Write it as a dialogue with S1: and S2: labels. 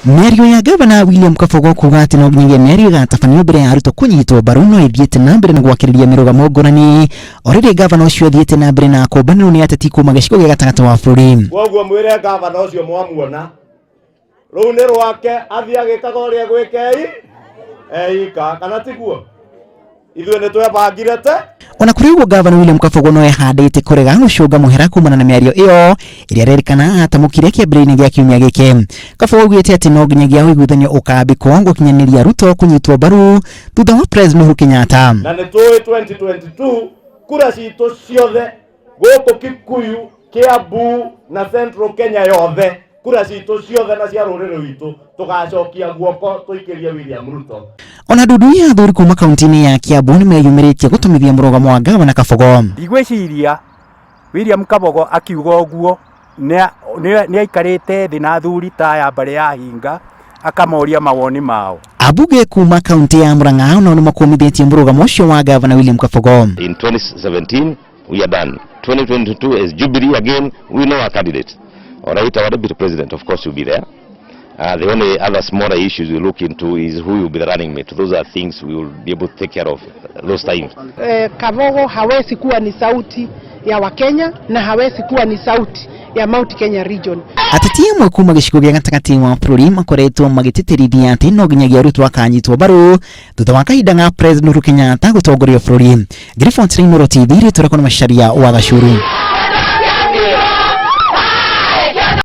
S1: Mĩario ya gavana William Kabogo kuga atĩ no nginyagia mĩario ĩgatabanio mbere ya Ruto kũnyitwo mbaru no ĩthiĩte na mbere na gwakĩrĩria mĩrũgamo ngũrani. O rĩrĩ gavana ũcio athiĩte na mbere na kũmbanĩrwo nĩ ateti kuma gĩcigo gĩa gatagatĩ wa bũrũri.
S2: Kwoguo mwĩre gavana ũcio mwamuona rũu nĩ rwake athiĩ agĩkaga ũrĩa gwĩkei eika kana tiguo ithuĩ nĩ twebangire te.
S1: Ona kũrĩ ũguo, gavana William Kabogo no ehandĩte kũrega gũcũnga mũhera kumana na mĩario ĩyo ĩrĩa arerĩkana atamũkire kĩambĩrĩria-inĩ gĩa kiumia gĩkĩ. Kabogo augĩte atĩ no nginyagia ũiguithanio ũkambĩkwo gũkinyanĩria Ruto kũnyitwo mbaru thutha wa President Uhuru Kenyatta.
S2: Na nĩ tũĩ 2022 kura citũ ciothe gũkũ Kikuyu, Kiambu na Central Kenya yothe, kura citũ ciothe na cia rũrĩrĩ rwitũ tũgacokia guoko tũikĩrie William Ruto.
S1: Ona ndundu ya athuri kuma kaunti-inĩ ya Kiambu nĩ meyumĩrĩtie gũtũmithia mũrũgamo wa gavana Kabogo.
S3: Ndigwĩciria William Kabogo akiuga ũguo nĩ aikarĩte thĩ na athuri ta aya mbarĩ ya Hinga akamoria mawoni mao.
S1: Ambunge kuma kaunti ya Murang'a nao nĩ makũmithĩtie mũrũgamo ũcio wa gavana William Kabogo.
S4: In 2017, we are done. 2022 is Jubilee again. We know our candidate. All right, our deputy president, of course, will be there. The only other smaller issues we look into is who will be the running mate. Those are things we will be able to take care of those times.
S5: Kabogo hawezi kuwa ni sauti ya Wakenya na hawezi kuwa ni sauti ya Mount Kenya region.
S1: Ateti amwe kuma gĩcigo gĩa gatagatĩ wa bũrũri makoretwo magĩtĩtĩrithia atĩ no nginyagia Ruto akanyitwo mbaru thutha wa kahinda ga President Uhuru Kenyatta gũtongoria bũrũri. Ngiriboti Inooro TV, rĩtwa rĩakwa nĩ Macharia wa Gacuru.